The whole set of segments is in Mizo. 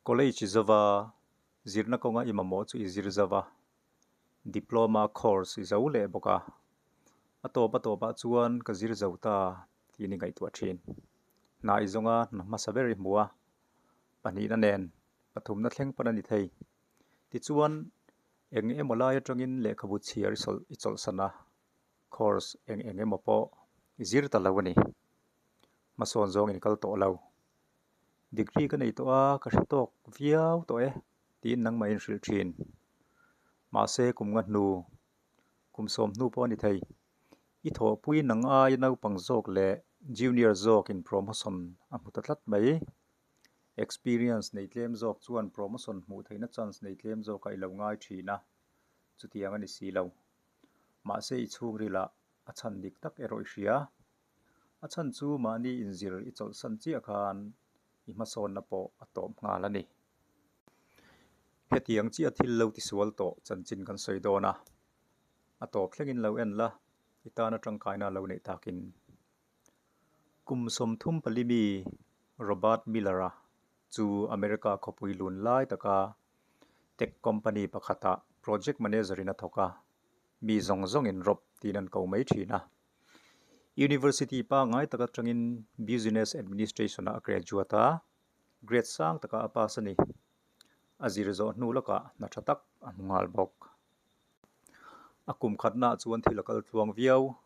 College i zova, zirna kawnga i mamawh chu i zir zova, Diploma course i zo leh bawk a. A tawp a tawpah chuan ka zir zo ta tiin i ngaihtuah thin. Hna i zawnga hna hmasa ber i hmu a, pahnihna nen pathumna thleng pawn a ni thei. Tichuan, eng emaw lai atangin lehkhabu chhiar i chawlhsan a, course eng eng emaw pawh i zir ta lo a ni. Hmasawn zawngin i kal tawh lo. Degree ka nei tawh a, ka hre tawk viau tawh e tiin nangmah in hrilh thin. Mahse kum nga hnu, kum sawm hnu pawh a ni thei. I thawhpui nang aia naupang zawk leh junior zawk in promotion a hmu ta tlat mai. Experience nei tlem zawk chuan promotion hmuh theihna chance nei tlem zawkah i lo ngai thin a, chutiang a ni si lo. Mahse i chhungrilah a chhan dik tak erawh i hria. A chhan chu mahni inzir i chawlhsan chiah khan i hmasawnna pawh a tawp nghal a ni. Hetiang chiah thil lo tisual tawh chanchin kan sawi dawn a, a tawp thlengin lo en la, i tana tangkaina lo neih takin. Kum 34 mi Robert Miller-a chu America khawpui lun lai taka tech company pakhatah project manager-in a thawk a, mi zawng zawngin Rob tiin an ko mai thin a. University pangngai tak atangin Business Administration-ah a graduate a, grade sang takah a pass a ni. A zir zawh hnu lawkah hna tha tak a hmu nghal bawk. A kum khatnaah chuan thil a kal tluang viau.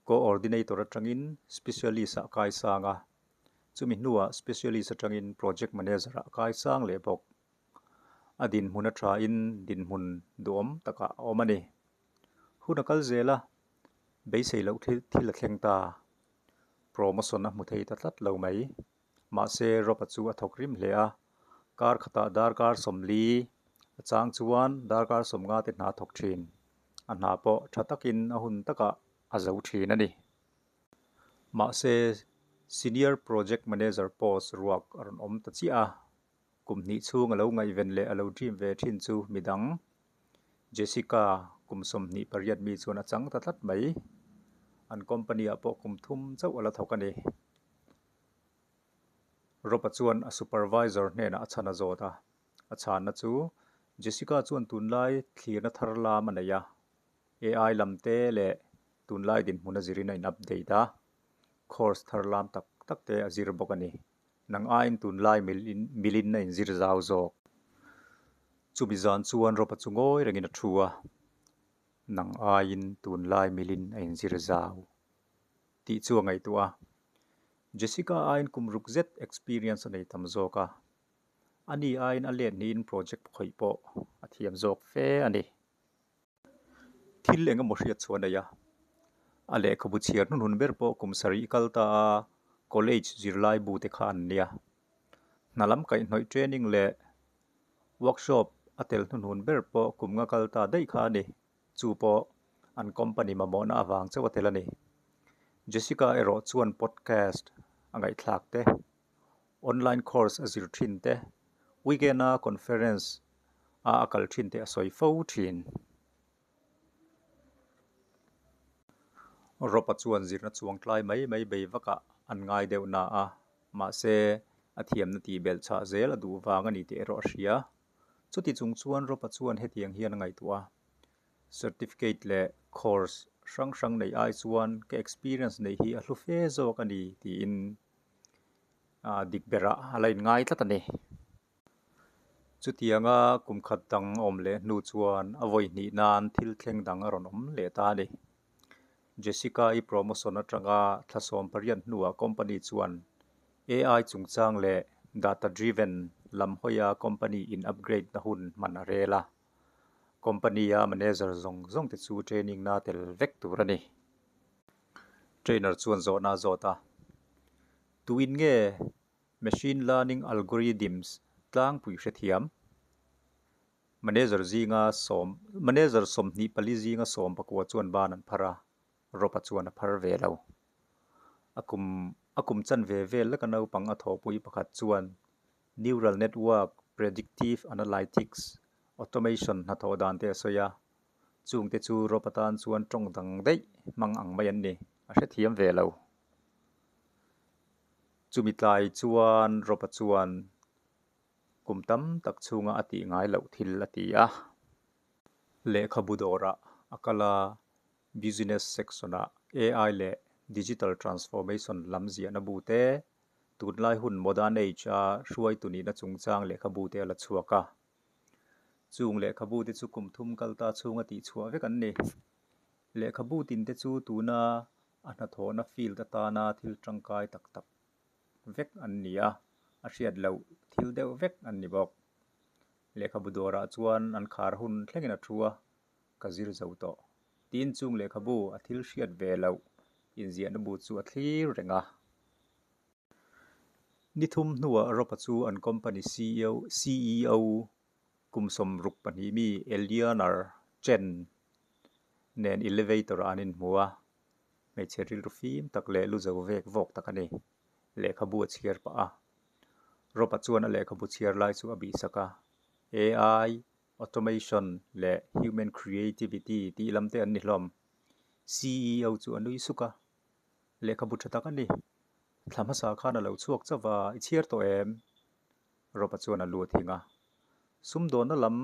Coordinator atangin Specialist-ah a kai sang a, chumi hnuah Specialist atangin Project Manager-ah a kai sang leh bawk. A dinhmun a thain dinhmun duhawm takah a awm a ni. Hun a kal zel a, beisei loh thil a thleng ta. Promotion a hmu thei ta tlat lo mai. Mahse, Rob-a chu a thawk rim hle a, kar khatah darkar 40, a chang chuan darkar 50 te hna thawk thin. A hna pawh tha takin a hun takah a zo thin a ni. Mahse, Senior Project Manager post ruak a rawn awm ta chiah a. Kum hnih chhung a lo ngaihven leh a lo dream ve thin chu midang, Jessica kum 28 mi chuan a chang ta tlat mai. An company ah pawh kum thum chauh a la thawk a ni. Rob-a chuan a supervisor hnenah a chhan a zawt a. A chhanna chu Jessica chuan tunlai thlirna thar lam a nei a, AI lam te leh tunlai dinhmun a zirin a in update a, course thar lam tak tak te a zir bawk a ni. Nang aiin tunlai milin a inzir zau zawk. Chumi zan chuan Rob-a chu ngawi rengin a thu a, Nang aiin tunlai milin a inzir zau tih chu a ngaihtuah a. Jessica aiin kum ruk zet experience a nei tam zawk a, ani aiin a let niin project khawih pawh a thiam zawk fe a ni. Thil eng emaw hriat chhuah a nei a, a lehkhabu chhiar hnunhun ber pawh kum sarih kal ta a college zirlai bu te kha an nia. Hna lam kaihhnawih training leh workshop a tel hnunhun ber pawh kum nga kal ta daih kha a ni. Chu pawh an company mamawhna avang chauh a tel a ni. Jessica erawh chuan podcast a ngaihthlak te, online course a zir thin te, weekend a conference a a kal thin te a sawi fo thin. Rob-a chuan zirna chuang tlai mai mai bei vakah an ngai deuh na a, mahse a thiamna tih belh chhah zel a duh vang a ni tih erawh a hria. Chuti chung chuan Rob-a chuan hetiang hian a ngaihtuah a, Certificate leh course hrang hrang neih ai chuan ka experience neih hi a hlu fe zawk a ni tiin dik berah a la inngai tlat a ni. Chutianga kum khat dang a awm leh hnu chuan a vawi hnih nan thil thleng dang a rawn awm leh ta a ni. Jessica-i promotion atanga thla 18 hnuah company chuan AI chungchang leh data driven lam hawia company in upgrade na hun hman a rel a. Company-a manager zawng zawng te chu training na tel vek tur a ni. Trainer chuan zawhna a zawt a, Tuin nge Machine learning algorithms tlangpui hrethiam? Manager zinga sawm manager 24 zinga 19 chuan ban an phar a, Rob-a chuan a phar ve lo. A kum a kum chanve vel leka naupang a thawhpui pakhat chuan neural network, predictive analytics, automation hnathawh dan te a sawi a, chungte chu Rob-a tan chuan tawng dang daih hmang ang mai an ni, a hrethiam ve lo. Chumi tlai chuan Rob-a chuan Kum tam tak chhunga a tih ngai loh thil a ti a. Lehkhabu dawrah a kal a, Business section-ah AI leh Digital Transformation lam ziahna bu te, tunlai hun Modern Age-a hruaitu nihna chungchang lehkhabu te a la chhuak a. Chung lehkhabu te chu kum thum kal ta chhunga tihchhuah vek an ni. Lehkhabu tin te chu tuna a hnathawhna field atana thil tangkai tak tak vek an ni a, a hriat loh thil deuh vek an ni bawk. Lehkhabu dawrah chuan an khar hun thlengin a thu a, ka zir zo tawh. Tin chung lehkhabu a thil hriat ve loh inziahna bu chu a thlir reng a. Ni thum hnuah Ropa chu an company ceo CEO kum 62 mi Eleanor Chen nen elevator-ah an inhmu a. Hmeichhe rilru fim tak leh lu zo vek vawk tak a ni. Lehkhabu a chhiar pah a. Ropa chuan a lehkhabu chhiar lai chu a bihsak a. AI, Automation leh Human Creativity tih lam te an ni hlawm. CEO chu a nui suk a. Lehkhabu tha tak a ni. Thla hmasa khan a lo chhuak chauh va, i chhiar tawh em? Ropa chuan a lu a thing a. Sumdawnna lam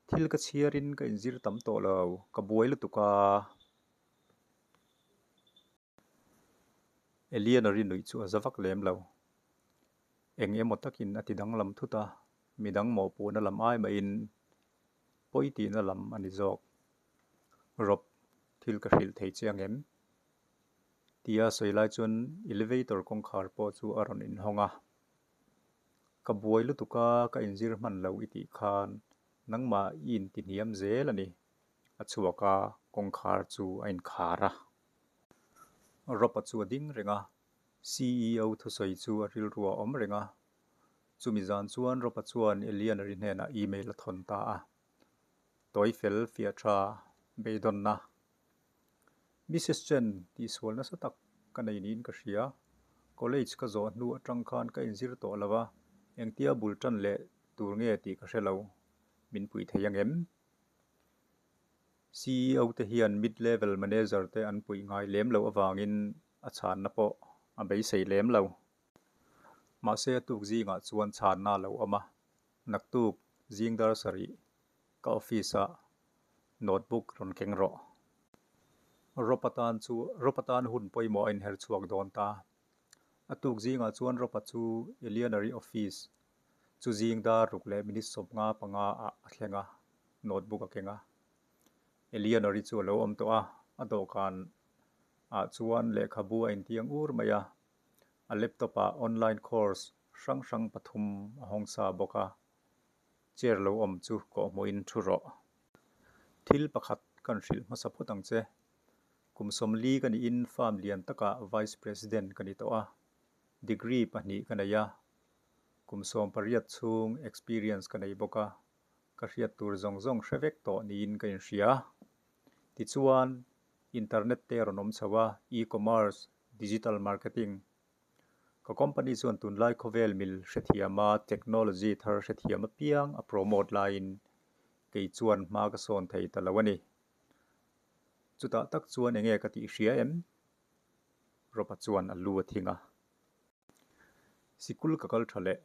thil ka chhiarin ka inzir tam tawh lo, ka buai lutuk a. Eleanor-i nuih chu a za vak lem lo. Eng emaw takin a ti danglam thut a, midang mawhpuhna lam ai mahin pawi tihna lam a ni zawk. Rob, thil ka hrilh thei che ang em? Tia sawi lai chuan elevator kawngkhar pawh chu a rawn inhawng a. Ka buai lutuk a, ka inzir hman lo i tih khan nangmah i intihniam zel a ni. A chhuak a, kawngkhar chu a inkhar a. Rob-a chu a ding reng a, CEO thusawi chu a rilru a awm reng a. Chumi zan chuan Rob-a chuan Eleanor-i hnenah email a thawn ta a. Tawi fel fiah tha beidawnna. Mrs Chen tihsual nasa tak ka nei niin ka hria. College ka zawh hnu atang khan ka inzir tawh lo a, engtia bul tan leh tur nge tih ka hre lo. Min pui thei ang em? Ceo te hian mid-level manager te an puih ngai lem loh avangin a chhanna pawh a beisei lem lo. Mahse a tuk zingah chuan chhanna a lo awm a, naktuk zing dar sarih ka office ah notebook rawn keng rawh. Rob atan chu Rob atan hun pawimawh a inher chhuak dawn ta. A tuk zingah chuan Rob-a chu Eleanor-i office chu zing dar ruk leh minute 55 ah a thleng a, notebook a keng a. Eleanor-i chu a lo awm tawh a, a dawhkan ah chuan lehkhabu a intiang ur mai a. A laptop ah online course hrang hrang pathum a hawng sa bawk a, chair lo awm chu kawhhmuhin thu rawh. Thil pakhat kan hrilh hmasa phawt ang che. Kum 40 ka niin farm lian takah Vice President ka ni tawh a, degree pahnih ka nei a, kum 18 chhung experience ka nei bawk a, ka hriat tur zawng zawng hre vek tawh niin ka inhria. Tichuan, internet te a rawn awm chho a, e-commerce, digital marketing. Ka company chuan tunlai khawvel mil hrethiama technology thar hrethiam apiang a promote laiin kei chuan hma ka sawn thei ta lo a ni. Chutah tak chuan enge ka tih hria em? Rob-a chuan a lu a thing a. Sikul ka kal tha leh.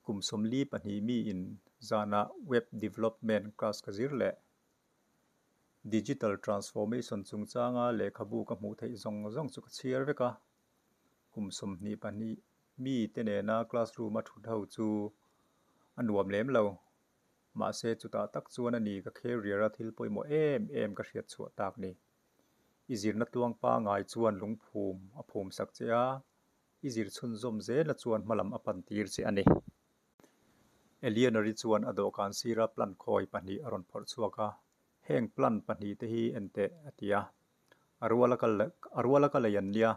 Kum 42 miin zanah web development class ka zir leh. Digital transformation chungchanga lehkhabu ka hmuh theih zawng zawng chu ka chhiar vek a. Kum 22 mi te nena classroom a thut ho chu a nuam lem lo. Mahse chutah tak chuan a ni ka career a thil pawimawh em em ka hriat chhuah tak ni. I zirna tluang pangai chuan lungphum a phum sak che a, i zir chhunzawm zela chuan hmalam a pan tir che a ni. Eleanor-i chuan a dawhkan sira plant khawi pahnih a rawn phawrh chhuak a, Heng plant pahnih te hi en teh, a ti a. A ruala ka a ruala ka lei an nia,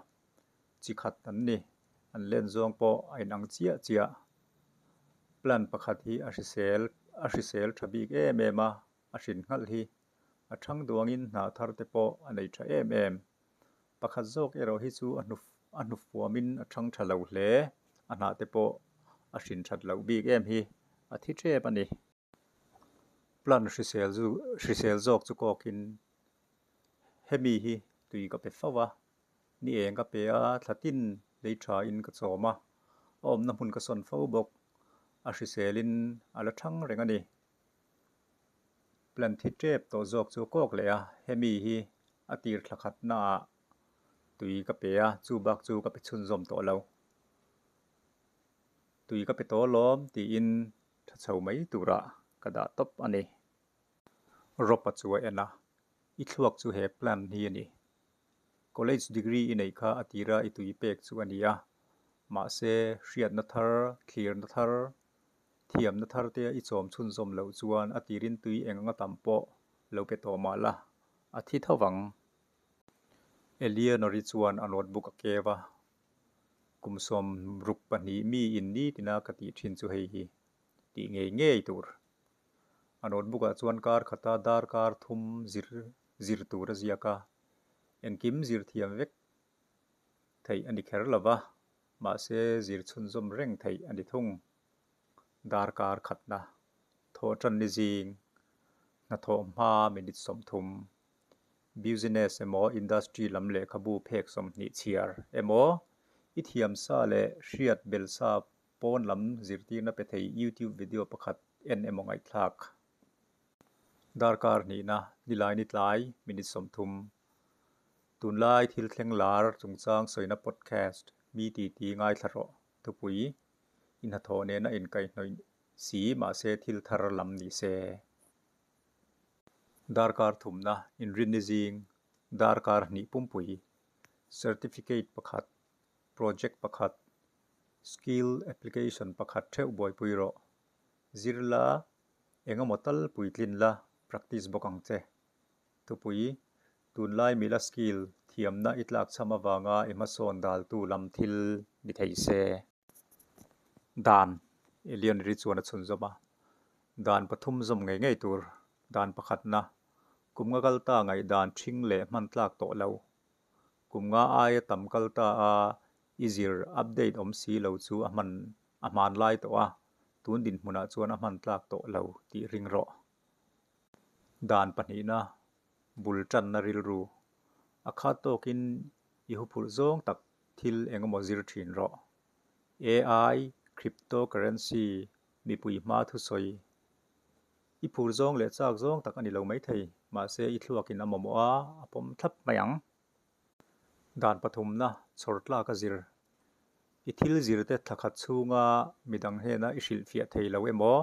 chi khat an ni, an len zawng pawh a inang chiah chiah. Plant pakhat hi a hrisel a hrisel tha bik em em a, a hrin nghalh hi. A thang duangin hnah thar te pawh a nei tha em em. Pakhat zawk erawh hi chu a hnu a hnufuamin a thang tha lo hle, a hnah te pawh a hrin that loh bik em hi, a thi tep a ni. Plant hrisel zu hrisel zawk chu kawkin hemi hi tui ka pe fo a, ni eng ka pe a, thla tin lei tha in ka chawm a, a awmna hmun ka sawn fo bawk. A hriselin a la ṭhang reng a ni. Plant hi ṭep tawh zawk chu a kawk leh a, hemi hi a tir thla khatnaah tui ka pe a, chu bak chu ka pe chhunzawm tawh lo. Tui ka pe tawh alawm tiin tha chho mai turah ka dah tawp a ni. Ropa chu a en a, I thluak chu he plant hi a ni. College degree i neih kha a tira i tui pek chu a ni a, mahse hriatna thar, thlirna thar, thiamna thar te i chawm chhunzawm loh chuan a tirin tui eng anga tam pawh lo pe tawh mah la, a thi tho vang. Eleanor-i chuan a notebook a keu a, Kum 62 mi in nitina ka tih thin chu hei hi tih ngei ngei tur. A notebook ah chuan kar khata darkar thum zir zir tur a ziak a, engkim zir thiam vek theih a ni kher lo va, mahse zir chhunzawm reng theih a ni thung. Darkar khatna, thawh tan ni zing, hnathawh hma minute 30, business emaw industry lam lehkhabu phek 20 chhiar emaw, i thiamsa leh hriat belsa pawn lam zirtirna pe thei YouTube video pakhat en emaw ngaihthlak. Darkar hnihna, nilai ni tlai, minute 30. Tunlai thil thleng lar chungchang sawina podcast, mi titi ngaithla rawh, thupui, i hnathawh nena inkaihhnawih si mahse thil thar lam ni se. Darkar thumna, inrinni zing, darkar hnih pumpui, certificate pakhat, project pakhat, skill application pakhat theuh buaipui rawh. Zir la, engemaw tal puitlin la, practice bawk ang che. Thupui, Tunlai mila skill thiamna i tlak chham avanga i hmasawn daltu lam thil ni thei se. Dan, Eleanor-i chuan a chhunzawm a. Dan pathum zawm ngei ngei tur. Dan pakhatna, Kum nga kal ta ngaihdan ṭhing leh hman tlak tawh lo. Kum nga aia tam kal ta a i zir update awm si lo chu a hman a hmanlai tawh a, tun dinhmunah chuan a hman tlak tawh lo tih ring rawh. Dan pahnihna, bul tanna rilru. A khat tawkin i huphurh zawng tak thil engemaw zir thin rawh. AI, cryptocurrency, mipui hma thusawi. I phur zawng leh chak zawng tak a ni lo maithei, mahse i thluakin a mamawh a, a pawm thlap mai ang. Dan pathumna, chhawr tlak a zir. I thil zirte thla khat chhunga midang hnena i hrilhfiah thei lo emaw,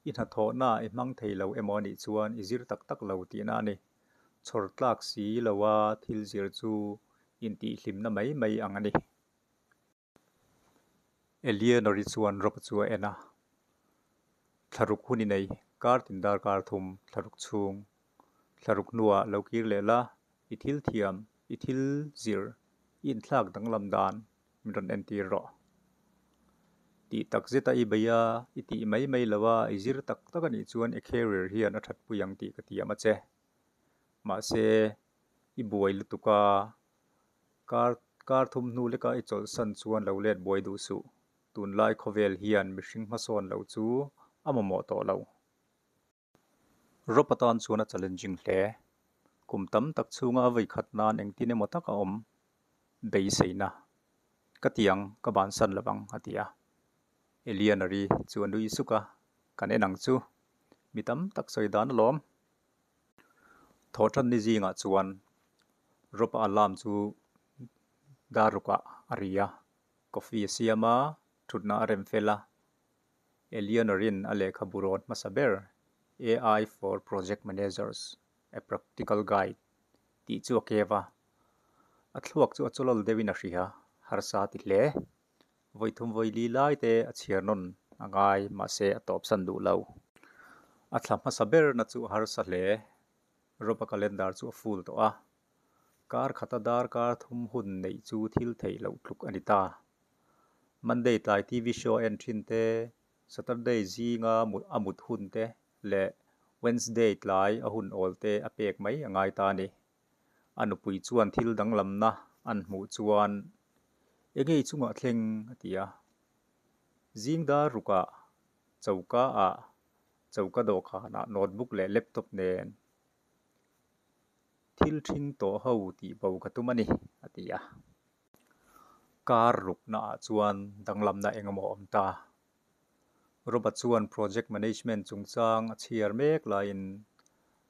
i hnathawhna i hmang thei lo emaw anih chuan i zir tak tak lo tihna a ni. Chhawr tlak si loa thil zir chu intihhlimna mai mai ang a ni. Eleanor-i chuan Rob chu a en a, Thlaruk hun i nei, kar tin darkar thum, thlaruk chhung. Thlaruk hnuah lo kir leh la, i thil thiam, i thil zir, i inthlak danglam dan min rawn entir rawh. Tih tak zeta i bei a, i tih mai mai lo a, i zir tak tak a nih chuan i career hian a thatpui ang tih ka tiam a che. Mahse, i buai lutuk a, kar kar thum hnu leka i chawlhsan chuan lo let buai duh suh. Tunlai khawvel hian mihring hmasawn loh chu a mamawh tawh lo. Rob atan chuan a challenging hle. Kum tam tak chhunga a vawi khat nan engtin emaw tak a awm beiseina. Ka ti ang, ka bansan lo ang, a ti a. Eleanor-i chu a nui suk a, Kan en ang chu. Mi tam tak sawi dan alawm. Thawhṭanni zingah chuan Rob-a alarm chu dar rukah a ri a, coffee a siam a, thutna a rem fel a. Eleanor-in a lehkhabu rawn hmasa ber AI for Project Managers, A Practical Guide tih chu a kev a. A thluak chu a chawlawl deuhin a hria, harsa a ti hle. Vawi thum vawi li lai te a chhiar nawn a ngai, mahse a tawpsan duh lo. A thla hmasa berna chu a harsa hle. Rob-a calendar chu a full tawh a. Kar khata darkar thum hun neih chu thil theih loh tluk a ni ta. Monday tlai TV show a en thin te, Saturday zinga a mut hun te leh Wednesday tlai a hun awl te a pek mai a ngai ta a ni. A nupui chuan thil danglamna an hmuh chuan, Enge i chungah thleng? a ti a. Zing dar rukah choka ah choka dawhkanah notebook leh laptop nen thil ṭhing tawh ho tih bo ka tum a ni, a ti a. Kar ruknaah chuan danglamna engemaw a awm ta. Rob-a chuan project management chungchang a chhiar mek laiin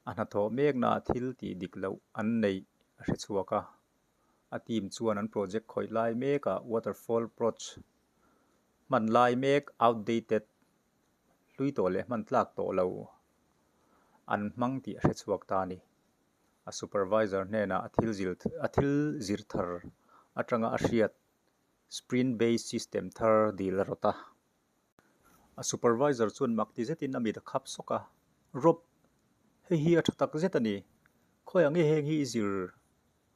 a hnathawh meknaah thil tih dik loh an neih a hre chhuak a. A team chuan an project khawih lai mekah waterfall approach hman lai mek outdated, hlui tawh leh hman tlak tawh lo, an hmang tih a hre chhuak ta a ni. A supervisor hnenah a thil a thil zir thar atanga a hriat sprint-based system thar dil a rawt a. A supervisor chuan mak ti zetin a mit a khap sawk a, Rob, hei hi a tha tak zet a ni. Khawiah nge heng hi i zir?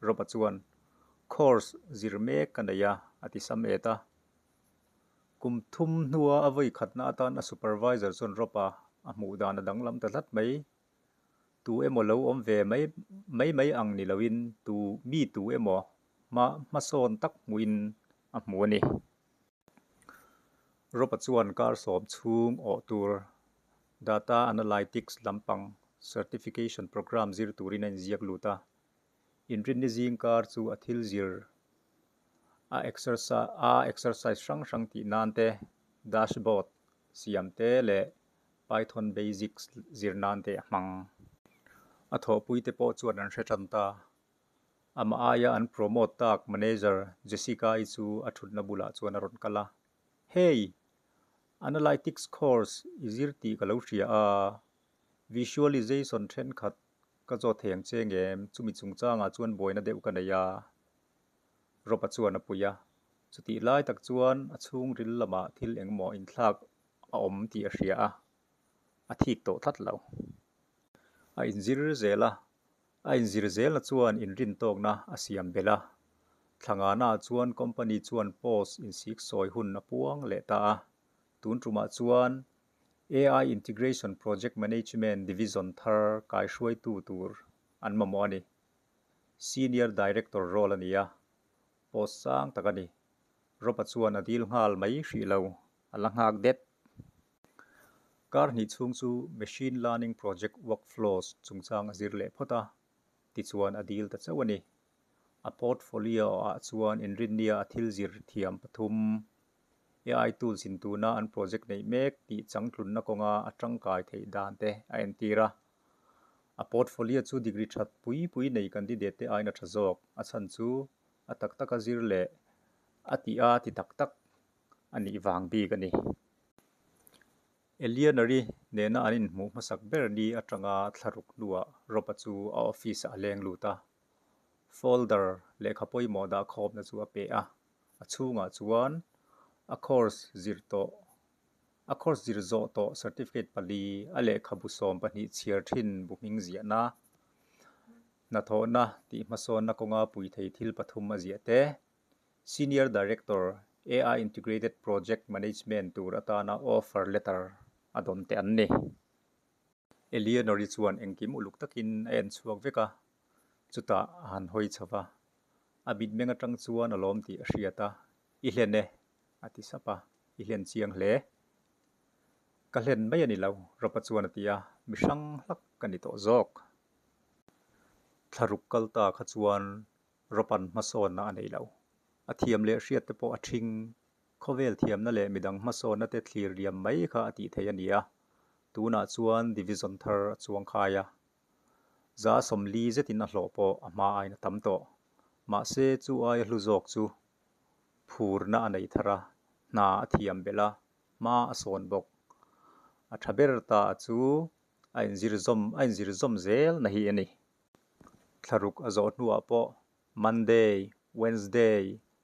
Rob-a chuan, Course zir mek ka nei a, a ti sam et a. Kum thum hnua a vawi khatna atan a supervisor chuan Rob-a a hmuh dan a danglam ta tlat mai. Tu emaw lo awm ve mai mai mai ang ni loin tu mi tu emaw hma hmasawn tak hmuhin a hmu a ni. Rob-a chuan kar sawm chhung awh tur Data Analytics lampang Certification Program zir turin a inziak lut a. Inrinni zing kar chu a thil zir a a exercise hrang hrang tih nan te, dashboard siam te leh Python basics zir nan te a hmang. A thawhpui te pawh chuan an hre tan ta. Amah aia an promote tak manager Jessica-i chu a thutna bulah chuan a rawn kal a, Hey! Analytics course i zir tih ka lo hria a, visualization thenkhat ka zawt thei ang che ngem, chumi chungchangah chuan buaina deuh ka nei a. Rob-a chuan a pui a, chutih lai tak chuan a chhungril lamah thil engemaw inthlak a awm tih a hria a, a thik tawh tlat lo. A inzir zel a, a inzir zelna chuan inrintawkna a siam belh a. Thlangana chuan company chuan post insik sawi hun a puang leh ta a. Tun tumah chuan AI Integration Project Management Division thar kaihruaitu tur an mamawh a ni. Senior Director role a ni a, post sang tak a ni. Rob-a chuan a dil nghal mai hrih lo, a la nghak det. Kar hnih chhung chu Machine Learning Project Workflows chungchang a zir leh phawt a, tichuan a dil ta chauh a ni. A portfolio-ah chuan inrinnia a thil zir thiam pathum, AI tools in tuna an project neih mek tih changtlunna kawnga a tangkai theih dan te a entir a. A portfolio chu degree that pui pui nei candidate te aiin a tha zawk, a chhan chu a tak taka zir leh a tih a ti tak tak a nih vang bik a ni. Eleanor-i nena an inhmuh hmasak ber ni atanga thlaruk hnuah Rob-a chu a office-ah a leng lut a. Folder lehkha pawimawh dah khawpna chu a pe a, a chhungah chuan a course zir tawh a course zir zawh tawh certificate pali, a lehkhabu 12 chhiar thin bu hming ziahna, hnathawhna tih hmasawnna kawnga pui thei thil pathum a ziah te, Senior Director, AI Integrated Project Management tur atana offer letter a dawn te an ni. Eleanor-i chuan engkim uluk takin a en chhuak vek a, chutah a han hawi chho va. A mitmeng atang chuan a lawm tih a hriat a, I hlen e, a ti sap a, I hlen chiang hle. Ka hlen mai a ni lo, Rob-a chuan a ti a, mi hrang hlak ka ni tawh zawk. Thlaruk kal ta kha chuan Rob-a'n hmasawnna a nei lo. A thiam leh hriat te pawh a ṭhing. Khawvel thiamna leh midang hmasawnna te thlir liam mai kha a tih theih a ni a, tunah chuan division thar a chuang khai a. 40% zetin a hlawh pawh a hma aiin a tam tawh. Mahse, chu aia hlu zawk chu phurna a nei thar a, hna a thiam belh a, hma a sawn bawk. A tha ber ta chu a inzir zawm a inzir zawm zel na hi a ni. Thlaruk a zawh hnuah pawh Monday, Wednesday,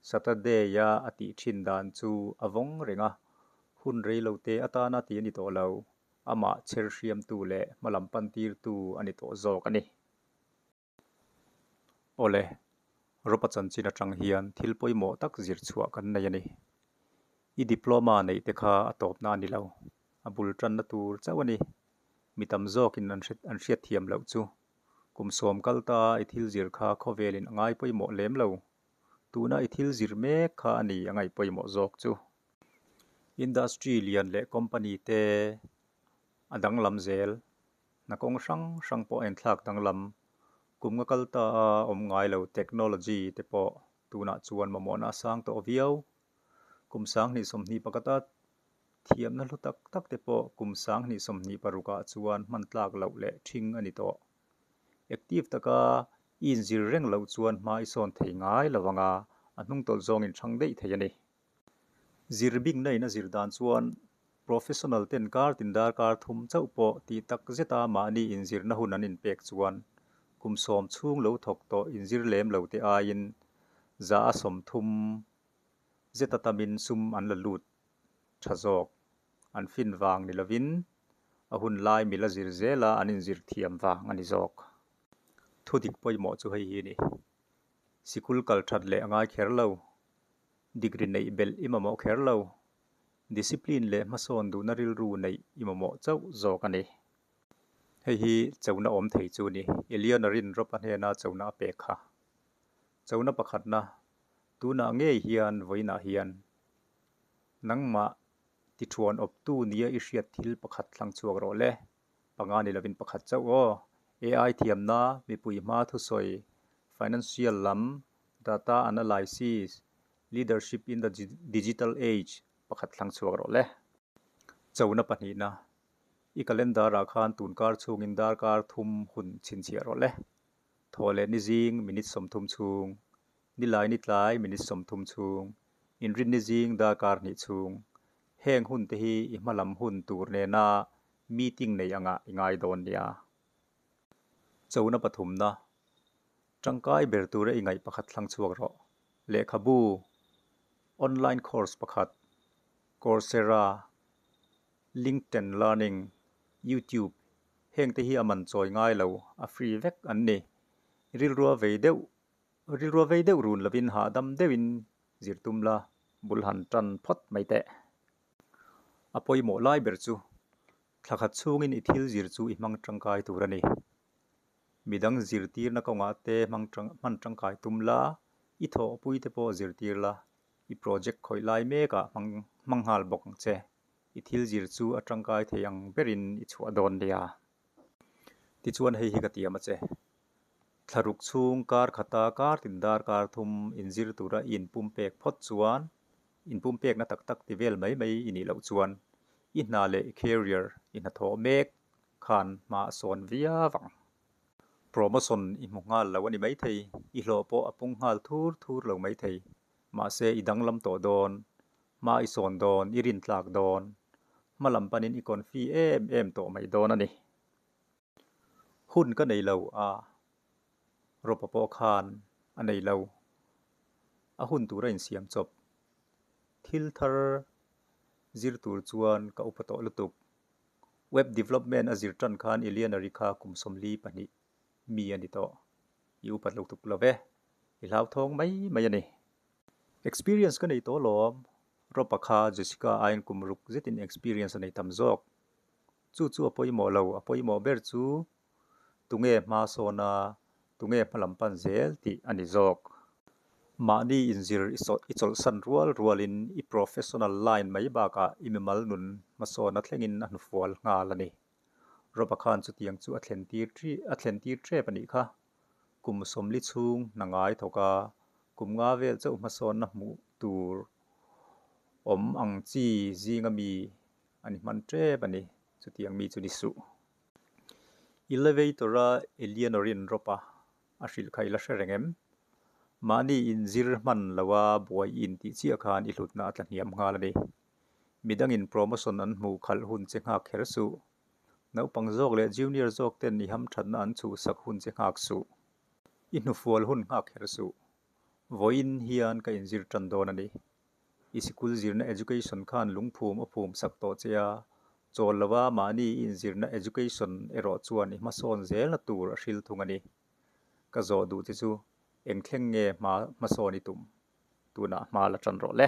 Saturday-a a tih thin dan chu a vawng reng a, hun reilote atana ti a ni tawh lo, amah chher hriamtu leh hmalam pantirtu a ni tawh zawk a ni. Awle, Ropa chanchin atang hian thil pawimawh tak zir chhuah kan nei a ni. I diploma neih te kha a tawpna a ni lo, a bul tanna tur chauh a ni. Mi tam zawkin an an hriat thiam loh chu kum sawm kal ta i thil zir kha khawvelin a ngai pawimawh lem lo. Tuna i thil zir mek kha a ni a ngaih pawimawh zawk chu. Industry lian leh company te a danglam zel. Hna kawng hrang hrang pawh a inthlak danglam. Kum nga kal ta a awm ngai lo technology te pawh tunah chuan mamawhna a sang tawh viau. Kum 2021 a. Thiamna hlu tak tak te pawh kum 2026 ah chuan hman tlak loh leh ṭhing a ni tawh. Active taka i inzir reng loh chuan hma i sawn thei ngai lo anga a hnungtawlh zawng in ṭhang daih thei a ni. Zir bingna in a zir dan chuan professional ten kar tin darkar thum chauh pawh tih tak zeta mahni inzirna hun an inpek chuan kum 10 chhung lo thawk tawh inzir lem lo te aiin 30% zeta tamin sum an la lut tha zawk. An fin vang ni lovin a hun lai mila zir zela an inzir thiam vang a ni zawk. Thudik pawimawh chu hei hi a ni. Sikul kal that leh a ngai kher lo. Degree neih belh i mamawh kher lo. Discipline leh hmasawn duhna rilru neih i mamawh chauh zawk a ni. Hei hi chona awm thei chu a ni. Eleanor-in Rob-a hnena chona a pek kha. Chona pakhatna, tunah ngei hian vawiinah hian nangmah tithuan awptu nia i hriat thil pakhat thlang chhuak rawh le. Panga ni lovin pakhat chauh aw. AI thiamna, mipui hma thusawi, financial lam, data analysis, leadership in the digital age pakhat thlang chhuak rawh le. Chona pahnihna, i calendar-ah khan tunkar chhungin darkar thum hun chhinchhiah rawh le. Thaw leh ni zing minute 30 chhung, nilai ni tlai minute 30 chhung, inrin ni zing darkar hnih chhung. Heng hun te hi i hmalam hun tur nena meeting nei anga i ngai dawn nia. Chona pathumna, tangkai ber tura i ngaih pakhat thlang chhuak rawh. Lehkhabu, online course pakhat, Coursera, LinkedIn Learning, YouTube, heng te hi a man chawi ngai lo, a free vek an ni. Rilrua vei deuh, rilrua vei deuh run lovin hahdam deuhin zir tum la, bul han tan phawt mai teh. A pawimawh lai ber chu, thla khat chhungin i thil zir chu i hmang tangkai tur a ni. Midang zirtirna kawngah te hmang hman tangkai tum la, i thawhpui te pawh zirtir la, i project khawih lai mekah hmang hmang nghal bawk ang che. I thil zir chu a tangkai thei ang berin i chhuah dawn nia. Tichuan hei hi ka tiam a che. Thlaruk chhung kar khata kar tin darkar thum inzir tura i inpumpek phawt chuan inpumpekna tak tak ti vel mai mai i nih loh chuan i hna leh i career i hnathawh mek khan hma a sawn viau ang. Promotion i hmu nghal lo a ni maithei, i hlawh pawh a pung nghal thur thur lo maithei. Mahse i danglam tawh dawn, hma i sawn dawn, i rintlak dawn. Hma lam panin i confi em em tawh mai dawn a ni. Hun ka nei lo a, Ropa pawh khan a nei lo. A hun tur a insiam chawp. Thil thar zir tur chuan ka upa tawh lutuk. Web development a zir tan khan Eleanor-i kha kum 42 mi a ni tawh. I upat lo tuk lo ve. I hlauthawng mai mai a ni. Experience ka nei tawh lawm. Ropa kha Jessica aiin kum ruk zetin experience a nei tam zawk. Chu chu a pawimawh lo, a pawimawh ber chu tunge hma sawn a, tunge hma lam pan zel tih a ni zawk. Mahni inzir i chawlhsan rual rualin i professional line mai bakah i mimal nun hmasawn a thlengin a hnufual nghal a ni. Ropa khan chutiang chu a thlentir a thlentir tep a nih kha. Kum 40 chhung hna ngai thawk a, kum nga vel chauh hmasawnna hmuh tur awm ang chi zinga mi a ni hman tep a ni. Chutiang mi chu ni suh. Elevator-a Eleanor-in Ropa a hrilh kha i la hre reng em? Mahni inzir hman loa buai i intih chiah khan i hlutna a tla hniam nghal a ni. Midangin promotion an hmuh khalh hun che nghak kher suh. Naupang zawk leh junior zawk ten i hamthatna an chhuhsak hun che nghak suh. I hnufual hun nghak kher suh. Vawiin hian ka inzir tan dawn a ni. I sikul zirna education khan lungphum a phum sak tawh che a, chawl lova mahni i inzirna education erawh chuan i hmasawn zelna tur a hril thung a ni. Ka zawh duh che chu eng thleng nge hma hmasawn i tum? Tunah hma la tan rawh le.